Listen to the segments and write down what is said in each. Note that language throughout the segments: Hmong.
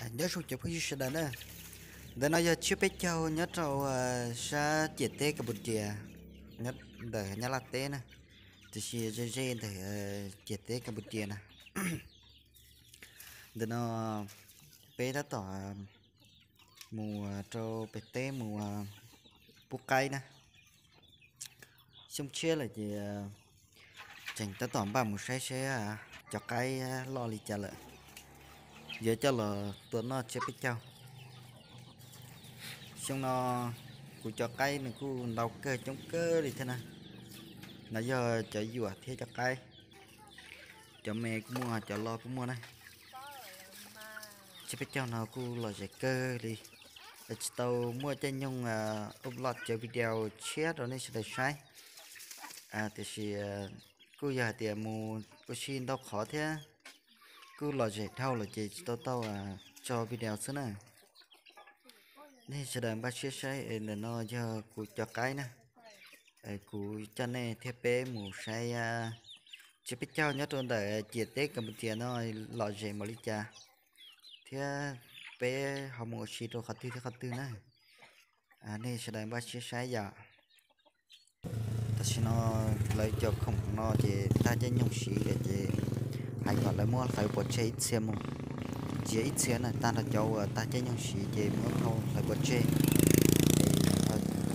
Nyob zoo cov phooj ywg sawv daws na, ntawm no yog tsiab peb caug nyob rau sab ciam teb Cambodia, ntawm Nyab Laj teb na, tiam sis ze ze ntawm ciam teb Cambodia na. Ntawm no peb tab tom mus rau pem teb mus pub qaib na. Xyoo tshiab lawm ces tseem tab tom npaj mus saib saib cov qaib loj li cas lawm, yuav coj los tua noj tsiab peb caug. Xyoo no kuv cov qaib nws kuj ntau kawg coob kawg li thiab na. No yog cov yuam thiab cov qaib, cov me kuj muaj cov loj kuj muaj na. Tsiab peb caug no kuj lom zem kawg li, tsis tau muaj caij nyoog upload cov video tshiab rau nej sawv daws saib. Tiam sis kuj yog hais tias mus ua si ntau qhov thiab kuj lom zem dhau lawm ces tsis tau tau tso video xwb na. Nej sawv daws npaj siab saib, ntawm no yog kuv cov qaib na. Kuv coj nej thiab peb mus saib tsiab peb caug nyob rau ntawm ciam teb Cambodia no lom zem npaum li cas, thiab peb ho mus ua si rau qhov twg thiab qhov twg na. Nej sawv daws npaj siab saib yom. Tam sim no lawv cov khoom no ces tag caij nyoog siv lawm ces hais kom lawv muab hlawv pov tseg ib txhia mus, ntsia ib txhia na, tag nrho cov uas tag caij nyoog siv ces muab thau hlawv pov tseg,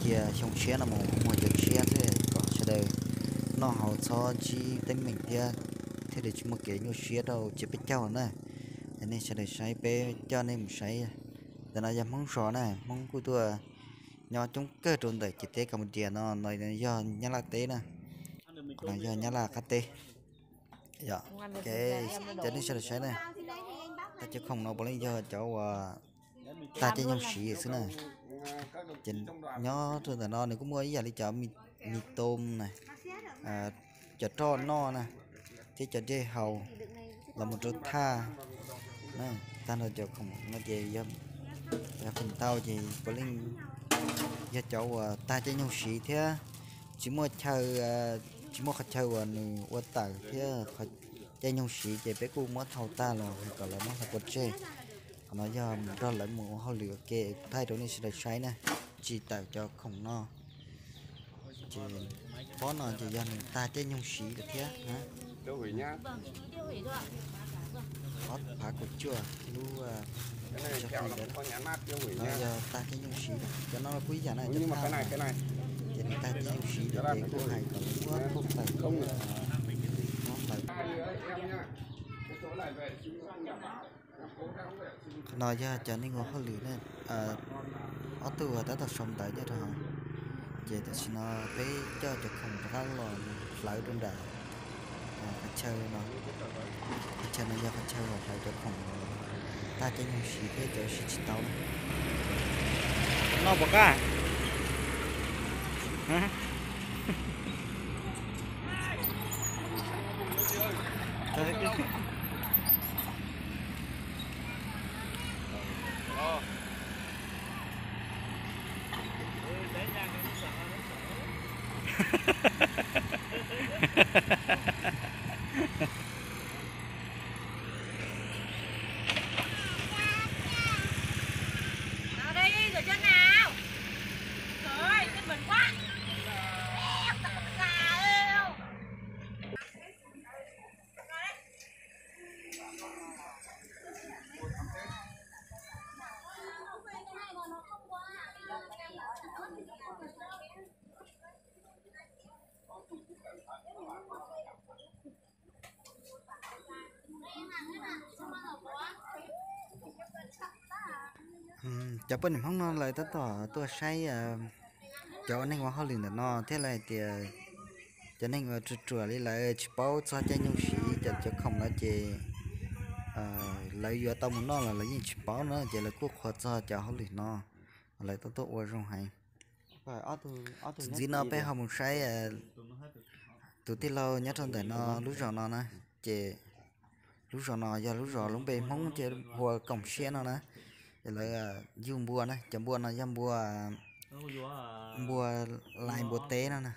cia xyoo tshiab no mus muag cov tshiab xwb kom sawv daws noj haus txhob ntsib teeb meem thiab, thiaj li tsis muaj kev nyuaj siab rau tsiab peb caug na. Nej sawv daws saib, peb coj nej mus saib. Ntawm no yog Hmoob zos na, Hmoob kuj tuaj nyob coob kawg rau ntawm ciam teb Cambodia no, no yog Nyab Laj teb na, no yog Nyab Laj qab teb. Yog, cov nej sawv daws saib na, tag cov khoom no puav leej yog cov uas tag caij nyoog siv xwb na. Ces nyob rau ntawm no nws kuj muaj ib yam li cov mì tôm na, cov roj noj na, thiab cov dej haus los mus rau thaj. Tag nrho cov khoom no ces yog khoom tau ces puav leej yog cov uas tag caij nyoog siv thiab tsis muaj chaw, tsis muaj qhov chaw uas nws ua tawm thiab caij nyoog siv ces peb kuj muab thau tag los hais kom lawv muab hlawv pov tseg. Qhov no yog mus nrog lawv mus ua hauj lwm ua ke, thaij rau nej sawv daws saib na, tsis tawm cov khoom no. Ces pob no ces yog nws tag caij nyoog siv lawm thiab. Ob phav kaum cuaj lub, no yog tag caij nyoog siv, cov no kuj ib yam na, cov thaj, ces nws tag caij nyoog siv lawm ces kuj hais kom lawv muab thau tawm, muab hlawv. No yog cov neeg ua hauj lwm ne, ob tug tab tom sau ntawv nyob rau hauv. Ces tam sim no peb coj cov khoom rov qab los hlawv rau nram qhov chaw no. Qhov chaw no yog qhov chaw los hlawv cov khoom tag caij nyoog siv thiab cov siv tsis tau na. Noj puas qab? Cov poj niam Hmoob no lawv tab tom tuaj saib cov neeg ua hauj lwm ntawm no thiab lawv hais tias cov neeg uas ruam ruam li lawv tsis paub txog caij nyoog siv cov, cov khoom no ces lawv yuav tau mus noj los lawv yeej tsis paub na, ces lawv kuj qhuas txog cov hauj lwm no, lawv tuaj tuaj ua zoo heev. Txuas ntxiv no peb ho mus saib tus tij laug nyob rau ntawm no lub zos no na, ces lub zos no yog lub zos lub npe Hmoob ces hu ua Koom Siab no na. Lawv yug npua na, cov npua no yog npua, npua lais npua teb no na.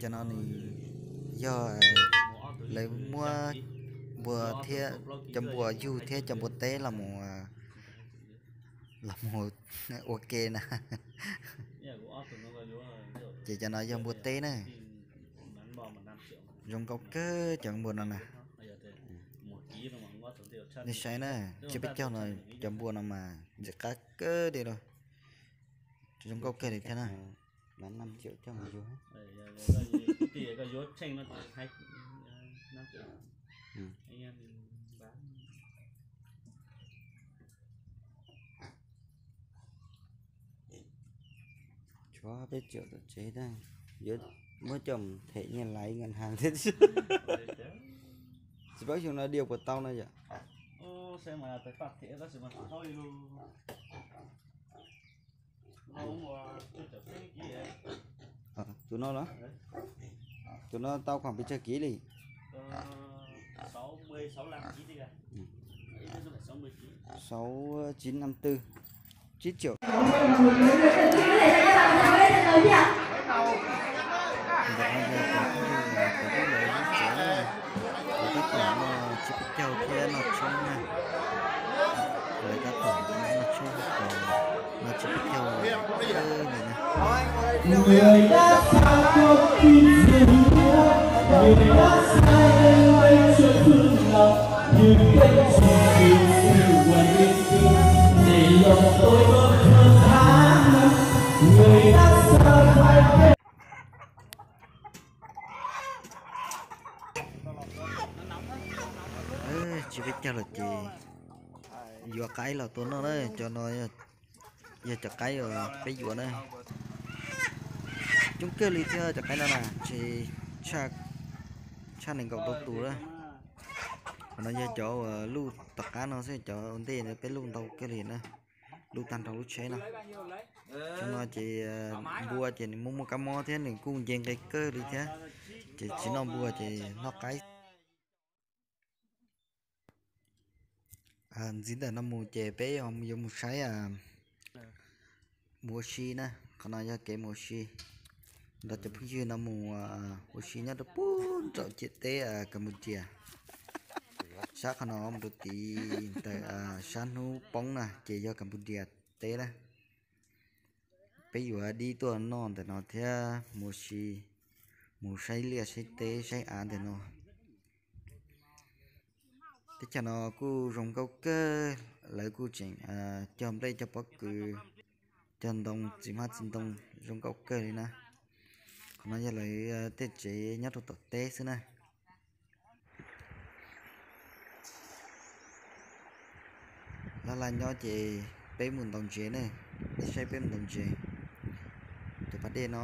Cov no nws yog lawv muab Npua thiab, cov npua yug thiab cov npua teb los mus, los mus ua ke na. Ces cov no yog npua teb na. Zoo nkauj kawg cov npua no na. Nej saib na, tsiab peb caug no, cov npua no mas ntxim qab kawg li lawm. Zoo nkauj kawg li thiab na. Tshuav peb triệu tom tsev, yuav muab coj them nyiaj lais ngân hàng thiab. Tsis paub xyoo no điều puas tau no yom. Tus no los, tus no tau khoảng pes tsawg ký li? Sáu chín năm tư, chín triệu. Ntawm no yog cov phooj ywg, cov phooj ywg lawv lub tsev na, lawv tab tom noj tsib peb caug thiab noj tshoob na. Lawv tab tom noj tshoob hauv paus, noj tsib peb caug li na. Tsib peb caug lawm ces yuav qaib los tua noj na. Cov no yog cov qaib uas peb yuav na. Coob kawg li thiab cov qaib no na, tshaj nees nkaum tau tus lawm. Qhov no yog cov uas luj tom qab no xwb, cov ua ntej peb luj ntau kawg li na, luj tag nrho lub tsheb no. Cov no ces npua ces nws muaj muaj kab mob thiab nws kuj nce nqe kawg li thiab, ces tsis noj npua ces noj qaib. Ntxiv ntawm no mus ces peb yuav mus saib mus ua si na. Qhov no yog kev mus ua si, nrog cov phooj ywg no mus ua si nyob rau puag nraum ciam teb Cambodia. Sab qhov no mus rau tid ntawm sab hnub poob na ces yog Cambodia teb na. Peb yuav dib tuaj noj ntawm no thiab mus ua si, mus saib liaj saib teb saib av ntawm no. Teb chaws no kuj zoo nkauj kawg, lawv kuj tseem cog nplej cog pob kws, cog ntoo txiv hmab txiv ntoo zoo nkauj kawg li na. Qhov no yog lawv tej tsev nyob rau tom teb xwb na. Laj laj nyob ces peb mus ntaus ntses ne, nej saib peb mus ntaus ntses. Cov pas dej no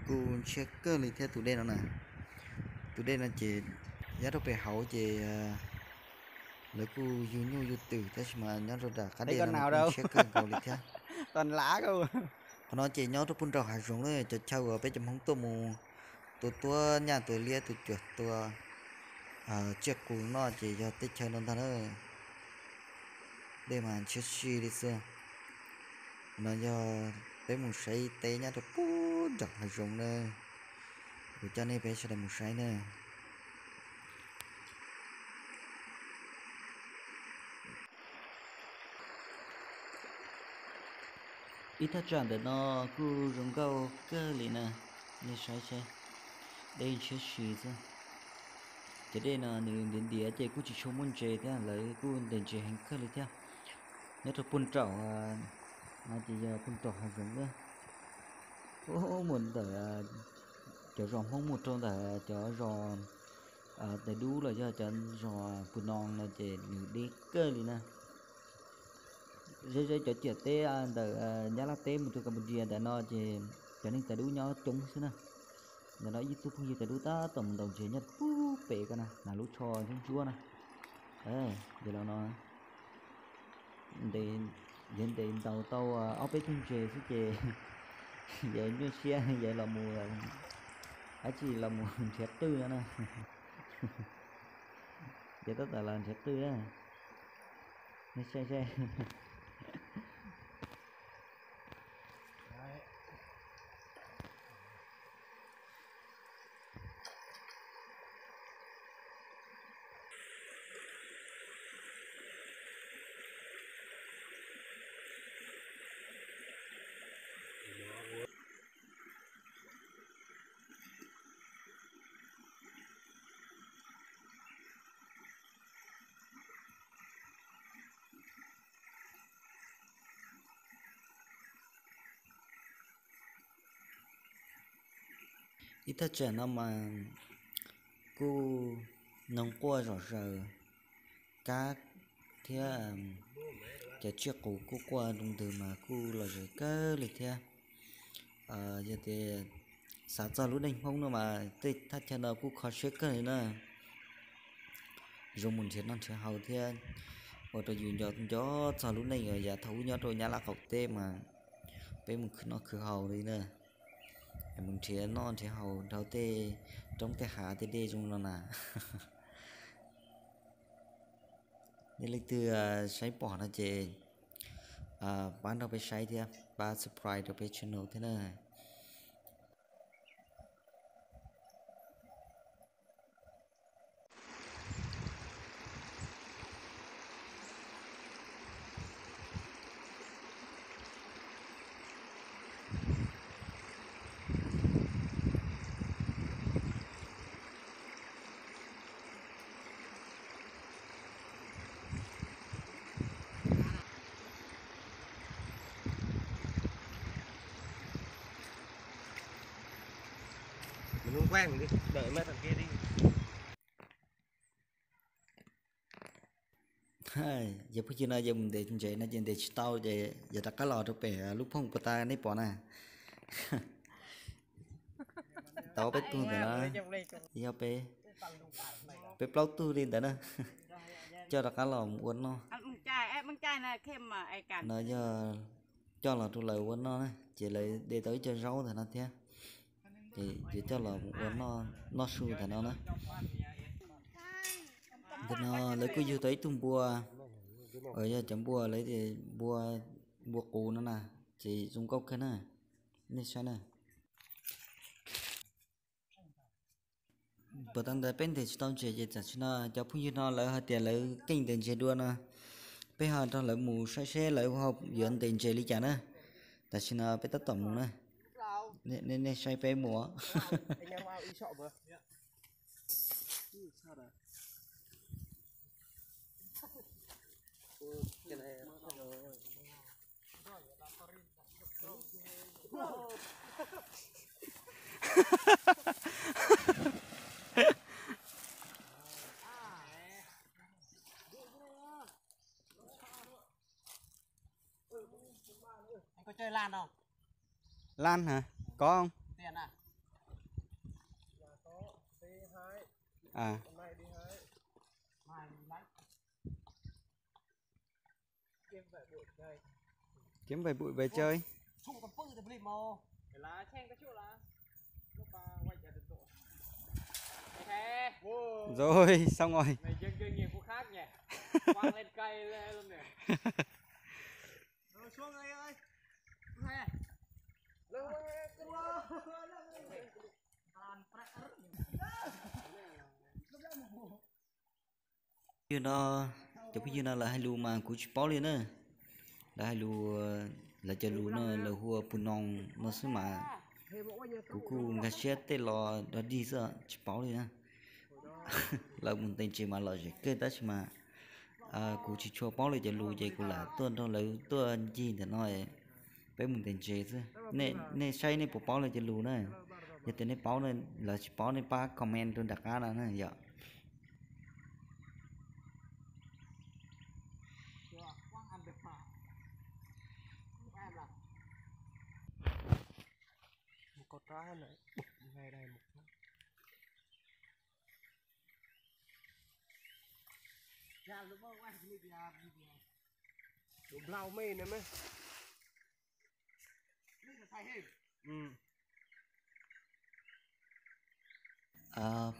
kuj ntshiab kawg li thiab tus dej no na. Tus dej no ces nyob rau pem hauv ces lawv kuj yug nyuj yug twm tab sis mas nyob rau nram qab dej no kuj ntshiab kawg nkaus li thiab. Qhov no ces nyob rau puag nraum hav zoov na, cov chaw uas peb cov Hmoob tuaj mus tua tuab nyaj tua liab tua cuam tua tsiaj qus noj ces yog tej chaw no ntag na. Dej mas ntshiab si li xwb. No yog peb mus saib teb nyob rau puag nraum hav zoov na. Kuv coj nej peb sawv daws mus saib na. Ib thaj tsam ntawm no kuj zoo nkauj kawg li na, nej saib seb, dej ntshiab si xwb. Cov dej no nws ntiav ntiav ces kuj tsis tshua muaj ntses thiab, lawv kuj ntes ntses heev kawg li thiab. Nyob rau puag nraum no ces yog puag nraum hav zoov na. Mus ntawm cov zos Hmoob mus rau ntawm cov zos Tais Dub los yog cov zos Pus Noos no ces nws deb kawg li na. Ze ze cov ciam teb ntawm Nyab Laj teb mus rau Cambodia ntawm no ces cov neeg Tais Dub nyob coob xwb na. Ntawm no ib tug phooj ywg Tais Dub tab tom mus ntaus ntses nyob puag pem ko na, hnav lub tsho ntsuab ntsuab na. Yog los no, yog ntes ntaus tau ob peb tug ntses xwb ces yog nyuaj siab yog los mus, dab tsi los mus nrhiav qwj no na. Yog tab tom los nrhiav qwj na. Nej saib saib. Ib thaj tsam no mas kuj noog quaj zom zaws, kab thiab cov tsiaj qus kuj quaj rau ntawd mas kuj lom zem kawg li thiab. Yog tias xav txog lub neej Hmoob no mas tej thaj chaw no kuj kho siab kawg li na. Zoo mus nrhiav noj nrhiav haus thiab ua rau yus nco nco txog lub neej uas yav thaum ub nyob rau Nyab Laj qaum teb mas peb mus khwv noj khwv haus li na. Mus nrhiav noj nrhiav haus dhau tej roob tej hav tej dej zoo no na. Nej leej twg saib pom no ces pab nrog peb saib thiab pab subscribe rau peb channel thiab na. Yog phooj ywg no yog mus ntes ntses no ces ntes tsis tau ces yog rov qab los rau pem lub phooj puas tas nej pom na. Tau peb tug ntawm no, yog peb, peb plaub tug li ntawd na. Coj rov qab los mus ua noj. No yog coj los rau lawv ua noj na ces lawv de tau ib co zaub ntawm no thiab. Ces yuav coj los mus ua noj su ntawm no na. Ntawm no lawv kuj yug tau ib tug npua, yog cov npua lawv tias npua, npua qus no na, ces zoo nkauj kawg na. Nej saib na. Puas tau ntawd peb ntes tsis tau ntses ces tam sim no cov phooj ywg no lawv hais tias lawv keej ntes ntses dua no, peb ho nrog lawv mus saib seb lawv ho yuav ntes ntses li cas na. Tam sim no peb tab tom mus na. Nej saib peb mus. Lan hả? Có không? Kiếm vài bụi về chơi. Rồi, xong rồi. Yog no, cov phooj ywg no lawv hais lus mas kuv tsis paub li na. Lawv hais lus, lawv cov lus no lawv hu ua Pus Noos no xwb mas kuv kuj nkag siab tej lo dog dig xwb tsis paub li na. Lawv mus ntes ntses mas lom zem kawg tab sis mas kuv tsis tshua paub lawv cov lus ces kuv lam tuaj nrog lawv tuaj ncig ntawm no, peb mus ntes ntses xwb. Nej saib nej puas paub lawv cov lus na? Yog tias nej paub na, lawv tsis paub nej pab comment rau nram qab no na yom.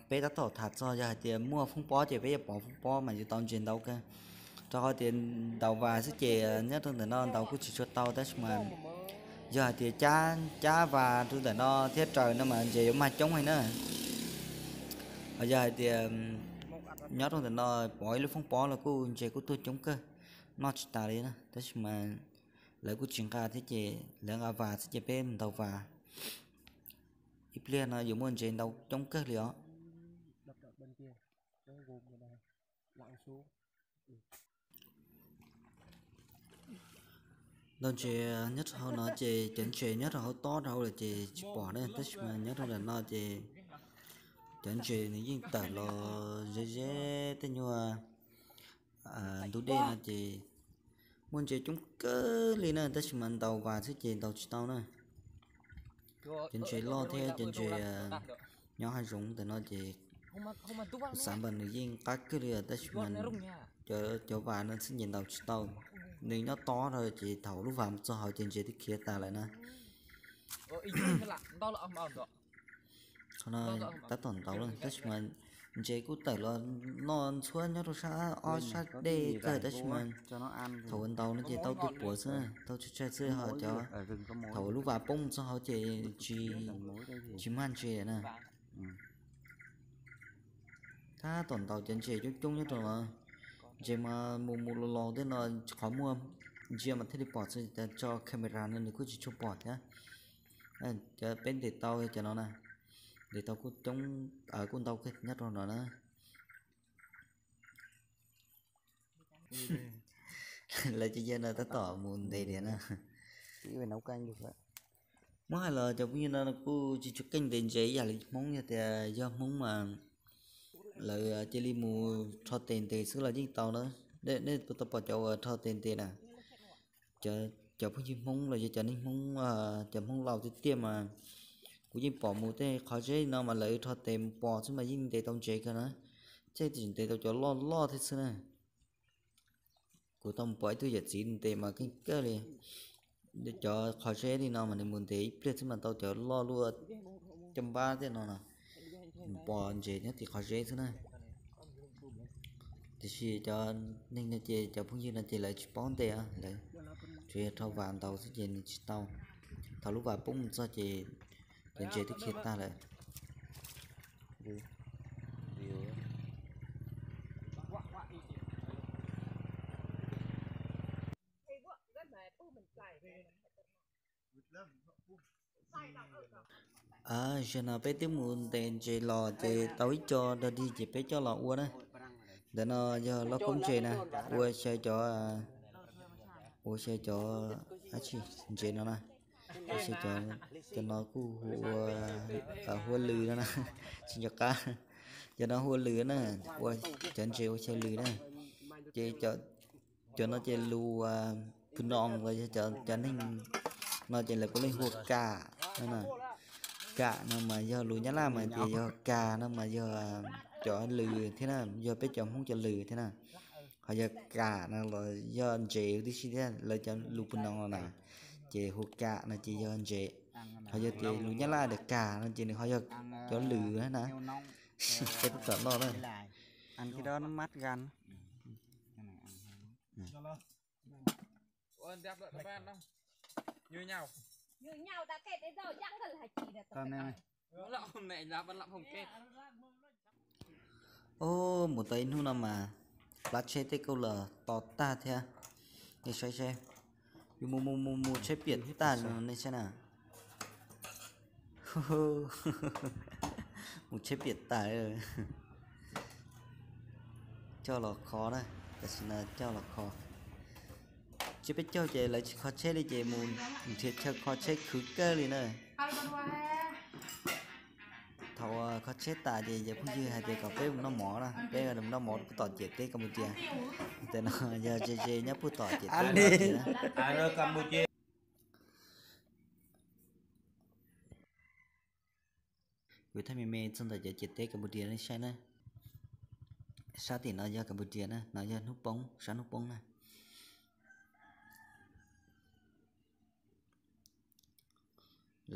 Peb tab tom tham txog yog hais tias muaj foob pob ces peb yuav pov foob pob mas yuav tau ntses ntau kawg. Rau qhov tias ntaus vas xwb ces nyob rau ntawm no ntaus kuj tsis tshua tau tab sis mas yog hais tias cab, cab vas rau ntawm no thiab raws no mas ntses yuav mag coob heev na. Ho yog hais tias nyob rau ntawm no pov ib lub foob pob los kuj ntses kuj tuag coob kawg, noj tsis tas li na tab sis mas lawv kuj tsis nqa thiab ces lawv nqa vas xwb ces peb ntaus vas. Ib pliag no yuav muaj ntses ntau coob kawg li os. Ntau ntses nyob rau hauv no ces cov ntses nyob rau hauv tob rau hauv lawm ces tsis pom na, tab sis mas nyob rau ntawm no ces cov ntses nws yeej tawm los ze ze tej nyuag ntug dej no ces muaj ntses coob kawg li na, tab sis mas ntaus vas xwb ces ntaus tsis tau na. Cov ntses loj thiab cov ntses nyob hav zoov ntawm no ces kuv xav mas nws yeej qab kawg li, tab sis mas cov vas no xwb ces ntaus tsis tau. Nws nyob tob rau ces thaum lub vas mus txog hauv ces ntses twb khiav tas lawm na. Qhov no tab tom ntaus lawm, tab sis mas ntses kuj tawm los noj ntxhuab nyob rau sab ob sab dej kawg, tab sis mas thaum uas ntaus no ces tau tus puav xwb, tau tsawg tsawg xwb ho cov, thaum uas lub vas poob mus txog hauv ces tsis mag ntses na. Tab tom ntaus cov ntses coob coob nyob rau no, ntses mas mus mus los los tej no, qhov muaj ntsia mas thiaj li pom xwb, tso camera no nws kuj tsis tshua pom thiab. Cov peb ntes tau cov no na, ntes tau kuj coob, kuj ntau kawg nyob rau no na. Lawv cov yawg no tab tom mus ntes diav na. Muab hais los cov phooj ywg no kuj tsis tshua keej ntes ntses ib yam li Hmoob, yog tias yog Hmoob mas lawv cia li mus rho tes ntes xwb los yeej tau na. Nej puas tau pom cov uas rho tes ntes na? Cov phooj ywg Hmoob los yog cov neeg Hmoob, cov Hmoob laus tiag tiag mas kuv yeej pom mus tej qhov zeb no mas lawv rho tes mus pos xwb mas yeej ntes tau ntses kawg na. Tej tsis ntes tau cov loj loj thiab xwb na. Kuv tau mus pom ib tug yawm txiv ntes mas keej kawg li. Cov qhov zeb li no mas nws mus ntes ib pliag xwb mas tau cov loj luaj caj npab tej no no. Mus pos ntses nyob tim qhov zeb xwb na. Tiam sis cov neeg no ces cov phooj ywg no ces lawv tsis paub ntes, lawv tsuas yog rho vas ntaus xwb ces nws tsis tau. Thaum lub vas poob mus txog ces cov ntses twb khiav tag lawm. Zaum no peb twb mus ntes ntses los ces tau ib co dog dig ces peb coj los ua na. Ntawm no yog lauj kaub ntses na, ua xyaw cov, ua xyaw cov dab tsi ntses no na. Ua xyaw cov, cov no kuj hu ua hua lws no na, tsis nco qab. Cov no hua lws na, ua cov ntses ua xyaw lws na. Ces cov no ces lus Phu Noo los yog cov neeg no ces lawv puav leej hu ua kam no na. Kam no mas yog lus Nyab Laj mas tias yog kas no mas yog cov lws thiab na, yog peb cov Hmoob cov lws thiab na. Ho yog kam no los yog ntses huv tib si thiab, lawv cov lus Phu Noo no na, ces hu kam no ces yog ntses. Ho yog tias lus Nyab Laj tias kas no ces nws ho yog cov lws na. Peb tab tom noj na. Ub, mus tau ib hnub no mas plab tsheb tej kauj los to tag thiab. Nej saib seb, yus mus mus mus mus tsheb piam tag no nej saib na. Mus tsheb piam tag. Coj los kho na, tam sim no coj los kho. Tsis peb caug ces lawv tsis kho tsheb li ces mus nrhiav chaw kho tsheb khwv kawg li na. Thaum kho tsheb tas ces yawg phooj ywg hais tias kom peb mus noj mov na, peb mus noj mov puag tom ciam teb Cambodia. Ntawm no yog ze ze nyob puag tom ciam teb Cambodia na. Kuv thaij me me txog ntawm cov ciam teb Cambodia nej saib na. Sab tim no yog Cambodia na, no yog hnub poob, sab hnub poob na.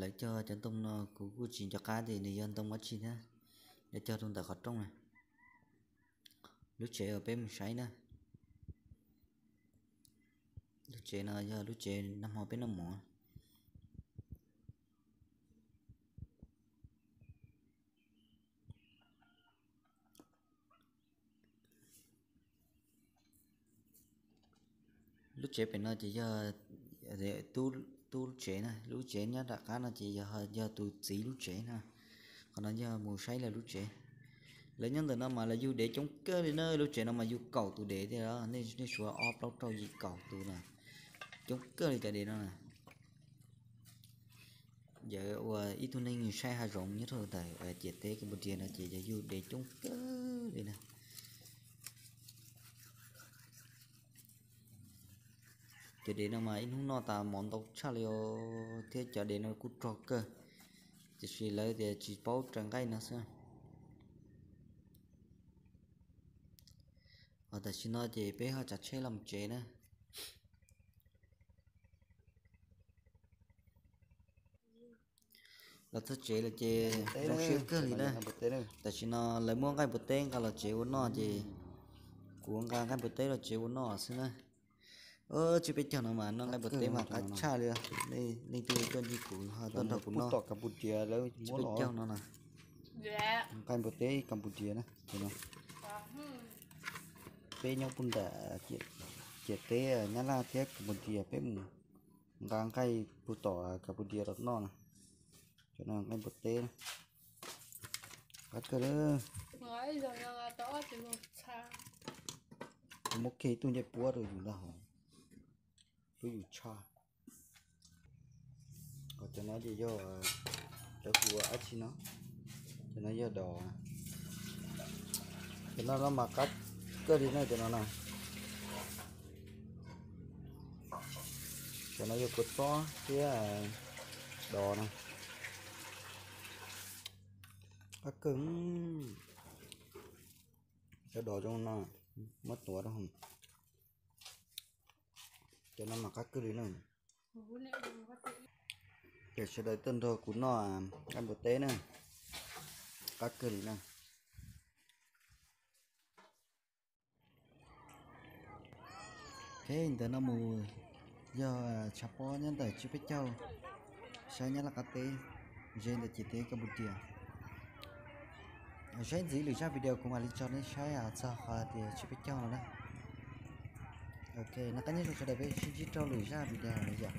Lawv cog cov ntoo no kuv kuj tsis nco qab tias nws yog ntoo dab tsi thiab. Lawv cog rau ntawm qhov rooj na. Lub tsev uas peb mus saib na. Lub tsev no yog lub tsev nag hmo peb noj mov. Lub tsev pem no ces yog tub lub tsev na, lub tsev nyob nram qab no ces yog, yog tus txiv lub tsev na. Qhov no yog mus saib lawv lub tsev. Lawv nyob ntawm no mas lawv yug dev coob kawg li na, lub tsev no mas yug kaum tus dev thiab, nej suav ob plaub rau yim kaum tus na. Coob kawg li cov dev no na. Yawg ua ib tug neeg saib hav zoov nyob rau ntawm ciam teb Cambodia no ces yawg yug dev coob kawg li na. Cov dev no mas ib hnub noj tas mov ntau tshaj li os, thiab cov dev no kuj rog kawg, tiam sis lawv tias tsis paub raws nqaij no xwb. Ho tam sim no ces peb ho tsav tsheb los mus tsev na. Los txog tsev lawm ces zoo siab kawg li na. Tam sim no lawv muab nqaij npua teb nqa los tsev ua noj ces kuv nqa nqaij npua teb los tsev ua noj xwb na. Tsib peb caug no mas noj nqaij npua teb mas qab tshaj li. Leej twg tuaj ncig kuv ho tuaj nrog kuv noj. Tsib peb caug no na. Nqaij npua teb Cambodia na. Peb nyob puag nram ciam teb Nyab Laj thiab Cambodia, peb mus nqa nqaij puag tom Cambodia los noj na. Cov no nqaij npua teb na. Qab kawg li. Kuv muab kiag ib tug ncej puab rau yus ntag hos, hlub yus tshaj. Cov no ces yog cov kua dab tsi no, cov no yog dos. Cov no no mas qab kawg li na, cov no na. Cov no yog kua txob thiab dos na. Qab kawg. Cov dos zoo no, muab tuav rau. Cov no mas qab kawg li na. Ces sawv daws tuaj nrog kuv noj nqaij npua teb na, qab kawg li na. Ok, ntawm no mus yog tshav pob nyob ntawm tsib peb caug, saib Nyab Laj qab teb, ze ntawm ciam teb Cambodia. Saib ntxiv lwm zaj video kuv mam li tso nej saib txog qhov tias tsib peb caug no na. Ok, noj qab nyob zoo sawv daws, peb sib ntsib rau lwm zaj video na yom.